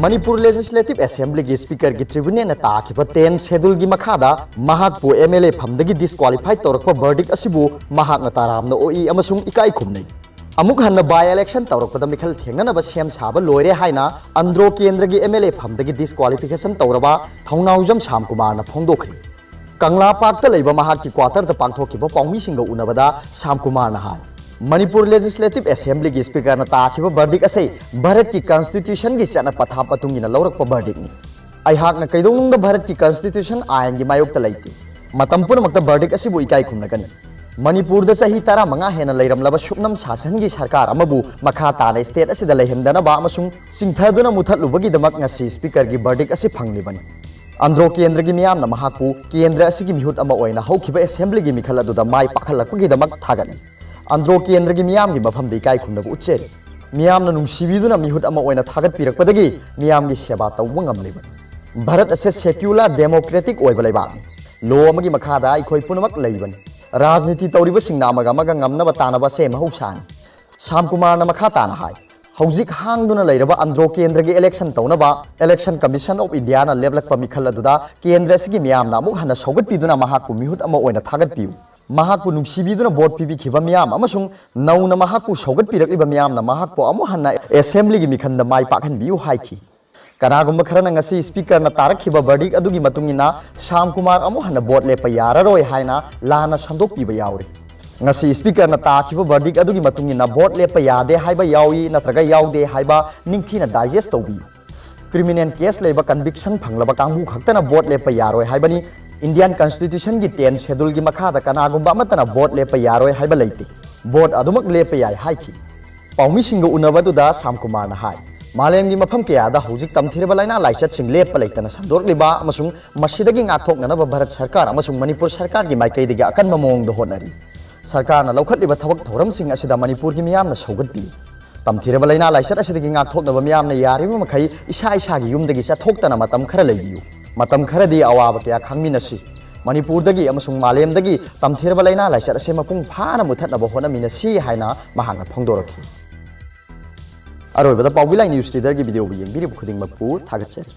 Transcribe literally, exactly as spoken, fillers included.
Manipur legislative ꯑꯦꯁꯦꯝꯕ꯭ꯂꯤꯒꯤ ꯁ꯭ꯄꯤꯀꯔꯒꯤ ꯇ꯭ꯔꯤꯕ꯭ꯌꯨꯅꯦꯜꯅ ꯇꯥꯈꯤꯕ ten ꯁꯦꯗꯨꯜꯒꯤ ꯃꯈꯥꯗ ꯃꯍꯥꯛꯄꯨ ꯑꯦꯝ ꯑꯦꯜ ꯑꯦ ꯐꯝꯗꯒꯤ ꯗꯤꯁꯀ꯭ꯋꯥꯂꯤꯐꯥꯏ ꯇꯧꯔꯛꯄ ꯕꯔꯗꯤꯛ ꯑꯁꯤꯕꯨ ꯃꯍꯥꯛꯅ ꯇꯔꯥꯝꯅ ꯑꯣꯛꯏ ꯑꯃꯁꯨꯡ ꯏꯀꯥꯏ ꯈꯨꯝꯅꯩ꯫ ꯑꯃꯨꯛ ꯍꯟꯅ ꯕꯥꯏ ꯏꯂꯦꯛꯁꯟ ꯇꯧꯔꯛꯄꯗ ꯃꯤꯈꯜ ꯊꯦꯡꯅꯅꯕ ꯁꯦꯝ ꯁꯥꯕ ꯂꯣꯏꯔꯦ ꯍꯥꯏꯅ ꯑꯟꯗ꯭ꯔꯣ ꯀꯦꯟꯗ꯭ꯔꯒꯤ ꯑꯦꯝ ꯑꯦꯜ ꯑꯦ ꯐꯝꯗꯒꯤ ꯗꯤꯁꯀ꯭ꯋꯥꯂꯤꯐꯤꯀꯦꯁꯟ ꯇꯧꯔꯕ ꯊꯧꯅꯥꯎꯖꯝ ꯁ꯭ꯌꯥꯝꯀꯨꯃꯥꯔꯅ ꯐꯣꯡꯗꯣꯛꯈ꯭ꯔꯦ꯫ ꯀꯪꯂꯥ ꯄꯥꯔꯛꯇ ꯂꯩꯕ ꯃꯍꯥꯛꯀꯤ ꯀ꯭ꯋꯥꯇꯔꯗ ꯄꯥꯡꯊꯣꯛꯈꯤꯕ ꯄꯥꯎꯃꯤꯁꯤꯡꯒ ꯎꯅꯕꯗ ꯁ꯭ꯌꯥꯝꯀꯨꯃꯥꯔꯅ ꯍꯥꯏ, ꯃꯅꯤꯄꯨꯔ ꯂꯦꯖꯤꯁꯂꯦꯇꯤꯚ ꯑꯦꯁꯦꯝꯕ꯭ꯂꯤꯒꯤ ꯁ꯭ꯄꯤꯀꯔꯅ ꯇꯥꯈꯤꯕ ꯕꯔꯗꯤꯛ ꯑꯁꯤ ꯚꯥꯔꯠꯀꯤ ꯀꯟꯁꯇꯤꯇ꯭ꯌꯨꯁꯟꯒꯤ ꯆꯠꯅ ꯄꯊꯥꯞ ꯃꯇꯨꯡ ꯏꯟꯅ ꯂꯧꯔꯛꯄ ꯕꯔꯗꯤꯛꯅꯤ꯫ ꯑꯩꯍꯥꯛꯅ ꯀꯩꯗꯧꯅꯨꯡꯗ ꯚꯥꯔꯠꯀꯤ ꯀꯟꯁꯇꯤꯇ꯭ꯌꯨꯁꯟ ꯑꯥꯏꯟꯒꯤ ꯃꯥꯌꯣꯛꯇ ꯂꯩꯇꯦ꯫ ꯃꯇꯝ ꯄꯨꯝꯅꯃꯛꯇ ꯕꯔꯗꯤꯛ ꯑꯁꯤꯕꯨ ꯏꯀꯥꯏ ꯈꯨꯝꯅꯒꯅꯤ꯫ ꯃꯅꯤꯄꯨꯔꯗ ꯆꯍꯤ ꯇꯔꯥꯃꯉꯥ ꯍꯦꯟꯅ ꯂꯩꯔꯝꯂꯕ ꯁꯨꯞꯅꯝ ꯁꯥꯁꯟꯒꯤ ꯁꯔꯀꯥꯔ ꯑꯃꯕꯨ ꯃꯈꯥ ꯇꯥꯅ ꯁ꯭ꯇꯦꯠ ꯑꯁꯤꯗ ꯂꯩꯍꯟꯗꯅꯕ ꯑꯃꯁꯨꯡ ꯆꯤꯡꯊꯗꯨꯅ ꯃꯨꯊꯠꯂꯨꯕꯒꯤꯗꯃꯛ ꯉꯁꯤ ꯁ꯭ꯄꯤꯀꯔꯒꯤ ꯕꯔꯗꯤꯛ ꯑꯁꯤ ꯐꯪꯂꯤꯕꯅꯤ꯫ ꯑꯟꯗ꯭ꯔꯣ ꯀꯦꯟꯗ꯭ꯔꯒꯤ ꯃꯤꯌꯥꯝꯅ ꯃꯍꯥꯛꯄꯨ ꯀꯦꯟꯗ꯭ꯔ ꯑꯁꯤꯒꯤ ꯃꯤꯍꯨꯠ ꯑꯃ ꯑꯣꯏꯅ ꯍꯧꯈꯤꯕ ꯑꯦꯁꯦꯝꯕ꯭ꯂꯤꯒꯤ ꯃꯤꯈꯜ ꯑꯗꯨꯗ ꯃꯥꯏ ꯄꯥꯛꯍꯜꯂꯛꯄꯒꯤꯗꯃꯛ ꯊꯥꯒꯠꯂꯤ꯫ ꯑꯟꯗ꯭ꯔꯣ ꯀꯦꯟꯗ꯭ꯔꯒꯤ ꯃꯤꯌꯥꯝꯒꯤ ꯃꯐꯝꯗ ꯏꯀꯥꯏ ꯈꯨꯝꯅꯕ ꯎꯠꯆꯔꯤ꯫ ꯃꯤꯌꯥꯝꯅ ꯅꯨꯡꯁꯤꯕꯤꯗꯨꯅ ꯃꯤꯍꯨꯠ ꯑꯃ ꯑꯣꯏꯅ ꯊꯥꯒꯠꯄꯤꯔꯛꯄꯗꯒꯤ ꯃꯤꯌꯥꯝꯒꯤ ꯁꯦꯕꯥ ꯇꯧꯕ ꯉꯝꯂꯤꯕꯅꯤ꯫ ꯚꯥꯔꯠ ꯑꯁꯦ ꯁꯦꯀ꯭ꯌꯨꯂꯔ ꯗꯦꯃꯣꯀ꯭ꯔꯦꯇꯤꯛ ꯑꯣꯏꯕ ꯂꯩꯕꯥꯛꯅꯤ꯫ ꯂꯣ ꯑꯃꯒꯤ ꯃꯈꯥꯗ ꯑꯩꯈꯣꯏ ꯄꯨꯝꯅꯃꯛ ꯂꯩꯕꯅꯤ꯫ ꯔꯥꯖꯅꯤꯇꯤ ꯇꯧꯔꯤꯕꯁꯤꯡꯅ ꯑꯃꯒ ꯑꯃꯒ ꯉꯝꯅꯕ ꯇꯥꯟꯅꯕ ꯑꯁꯦ ꯃꯍꯧꯁꯥꯅꯤ꯫ ꯁ꯭ꯌꯥꯝꯀꯨꯃꯥꯔꯅ ꯃꯈꯥ ꯇꯥꯅ ꯍꯥꯏ, ꯍꯧꯖꯤꯛ ꯍꯥꯡꯗꯨꯅ ꯂꯩꯔꯕ ꯑꯟꯗ꯭ꯔꯣ ꯀꯦꯟꯗ꯭ꯔꯒꯤ ꯏꯂꯦꯛꯁꯟ ꯇꯧꯅꯕ ꯏꯂꯦꯛꯁꯟ ꯀꯃꯤꯁꯟ ꯑꯣꯐ ꯏꯟꯗꯤꯌꯥꯅ ꯂꯦꯞꯂꯛꯄ ꯃꯤꯈꯜ ꯑꯗꯨꯗ ꯀꯦꯟꯗ꯭ꯔ ꯑꯁꯤꯒꯤ ꯃꯤꯌꯥꯝꯅ ꯑꯃꯨꯛ ꯍꯟꯅ ꯁꯧꯒꯠꯄꯤꯗꯨꯅ ꯃꯍꯥꯛꯄꯨ ꯃꯤꯍꯨꯠ ꯑꯃ ꯑꯣꯏꯅ ꯊꯥꯒꯠꯄꯤꯌꯨ꯫ ꯃꯍꯥꯛꯄꯨ ꯅꯨꯡꯁꯤꯕꯤꯗꯨꯅ ꯚꯣꯠ ꯄꯤꯕꯤꯈꯤꯕ ꯃꯤꯌꯥꯝ ꯑꯃꯁꯨꯡ ꯅꯧꯅ ꯃꯍꯥꯛꯄꯨ ꯁꯧꯒꯠꯄꯤꯔꯛꯂꯤꯕ ꯃꯤꯌꯥꯝꯅ ꯃꯍꯥꯛꯄꯨ ꯑꯃꯨꯛ ꯍꯟꯅ ꯑꯦꯁꯦꯝꯕ꯭ꯂꯤꯒꯤ ꯃꯤꯈꯜꯗ ꯃꯥꯏ ꯄꯥꯛꯍꯟꯕꯤꯌꯨ ꯍꯥꯏꯈꯤ꯫ ꯀꯅꯥꯒꯨꯝꯕ ꯈꯔꯅ ꯉꯁꯤ ꯁ꯭ꯄꯤꯀꯔꯅ ꯇꯥꯔꯛꯈꯤꯕ ꯕꯔꯗꯤꯛ ꯑꯗꯨꯒꯤ ꯃꯇꯨꯡ ꯏꯟꯅ ꯁ꯭ꯌꯥꯝꯀꯨꯃꯥꯔ ꯑꯃꯨꯛ ꯍꯟꯅ ꯚꯣꯠ ꯂꯦꯞꯄ ꯌꯥꯔꯔꯣꯏ ꯍꯥꯏꯅ ꯂꯥꯟꯅ ꯁꯟꯗꯣꯛꯄꯤꯕ ꯌꯥꯎꯔꯤ꯫ ꯉꯁꯤ ꯁ꯭ꯄꯤꯀꯔꯅ ꯇꯥꯈꯤꯕ ꯕꯔꯗꯤꯛ ꯑꯗꯨꯒꯤ ꯃꯇꯨꯡ ꯏꯟꯅ ꯚꯣꯠ ꯂꯦꯞꯄ ꯌꯥꯗꯦ ꯍꯥꯏꯕ ꯌꯥꯎꯏ ꯅꯠꯇ꯭ꯔꯒ ꯌꯥꯎꯗꯦ ꯍꯥꯏꯕ ꯅꯤꯡꯊꯤꯅ ꯗꯥꯏꯖꯦꯁ ꯇꯧꯕꯤꯌꯨ꯫ ꯀ꯭ꯔꯤꯃꯤꯅꯦꯜ ꯀꯦꯁ ꯂꯩꯕ, ꯀꯟꯚꯤꯛꯁꯟ ꯐꯪꯂꯕ ꯀꯥꯡꯕꯨ ꯈꯛꯇꯅ ꯚꯣꯠ ꯂꯦꯞꯄ ꯌꯥꯔꯣꯏ ꯍꯥꯏꯕꯅꯤ꯫ ꯏꯟꯗꯤꯌꯥꯟ ꯀꯟꯁꯇꯤꯇ꯭ꯌꯨꯁꯟꯒꯤ ꯇꯦꯟ ꯁꯦꯗꯨꯜꯒꯤ ꯃꯈꯥꯗ ꯀꯅꯥꯒꯨꯝꯕ ꯑꯃꯠꯇꯅ ꯚꯣꯠ ꯂꯦꯞꯄ ꯌꯥꯔꯣꯏ ꯍꯥꯏꯕ ꯂꯩꯇꯦ꯫ ꯚꯣꯠ ꯑꯗꯨꯃꯛ ꯂꯦꯞꯄ ꯌꯥꯏ ꯍꯥꯏꯈꯤ꯫ ꯄꯥꯎꯃꯤꯁꯤꯡꯒ ꯎꯅꯕꯗꯨꯗ ꯁ꯭ꯌꯥꯝꯀꯨꯃꯥꯔꯅ ꯍꯥꯏ, ꯃꯥꯂꯦꯝꯒꯤ ꯃꯐꯝ ꯀꯌꯥꯗ ꯍꯧꯖꯤꯛ ꯇꯝꯊꯤꯔꯕ ꯂꯥꯏꯅꯥ ꯂꯥꯏꯆꯠꯁꯤꯡ ꯂꯦꯞꯄ ꯂꯩꯇꯅ ꯁꯟꯗꯣꯔꯛꯂꯤꯕ ꯑꯃꯁꯨꯡ ꯃꯁꯤꯗꯒꯤ ꯉꯥꯛꯊꯣꯛꯅꯅꯕ ꯚꯥꯔꯠ ꯁꯔꯀꯥꯔ ꯑꯃꯁꯨꯡ ꯃꯅꯤꯄꯨꯔ ꯁꯔꯀꯥꯔꯒꯤ ꯃꯥꯏꯀꯩꯗꯒꯤ ꯑꯀꯟꯕ ꯃꯑꯣꯡꯗ ꯍꯣꯠꯅꯔꯤ꯫ ꯁꯔꯀꯥꯔꯅ ꯂꯧꯈꯠꯂꯤꯕ ꯊꯕꯛ ꯊꯧꯔꯝꯁꯤꯡ ꯑꯁꯤꯗ ꯃꯅꯤꯄꯨꯔꯒꯤ ꯃꯤꯌꯥꯝꯅ ꯁꯧꯒꯠꯄꯤ꯫ ꯇꯝꯊꯤꯔꯕ ꯂꯥꯏꯅꯥ ꯂꯥꯏꯆꯠ ꯑꯁꯤꯗꯒꯤ ꯉꯥꯛꯊꯣꯛꯅꯕ ꯃꯤꯌꯥꯝꯅ ꯌꯥꯔꯤꯕ ꯃꯈꯩ ꯏꯁꯥ ꯏꯁꯥꯒꯤ ꯌꯨꯝꯗꯒꯤ ꯆꯠꯊꯣꯛꯇꯅ ꯃꯇꯝ ꯈꯔ ꯂꯩꯕꯤꯌꯨ꯫ ꯃꯇꯝ ꯈꯔꯗꯤ ꯑꯋꯥꯕ ꯀꯌꯥ ꯈꯥꯡꯃꯤꯟꯅꯁꯤ꯫ ꯃꯅꯤꯄꯨꯔꯗꯒꯤ ꯑꯃꯁꯨꯡ ꯃꯥꯂꯦꯝꯗꯒꯤ ꯇꯝꯊꯤꯔꯕ ꯂꯥꯏꯅꯥ ꯂꯥꯏꯆꯠ ꯑꯁꯤ ꯃꯄꯨꯡ ꯐꯥꯅ ꯃꯨꯊꯠꯅꯕ ꯍꯣꯠꯅꯃꯤꯟꯅꯁꯤ ꯍꯥꯏꯅ ꯃꯍꯥꯛꯅ ꯐꯣꯡꯗꯣꯔꯛꯈꯤ꯫ ꯑꯔꯣꯏꯕꯗ ꯄꯥꯎꯕꯤ ꯂꯥꯏ ꯅ꯭ꯌꯨꯁ ꯂꯤꯗꯔꯒꯤ ꯚꯤꯗꯤꯑꯣꯕꯨ ꯌꯦꯡꯕꯤꯔꯤꯕ ꯈꯨꯗꯤꯡꯃꯛꯄꯨ ꯊꯥꯒꯠꯆꯔꯤ꯫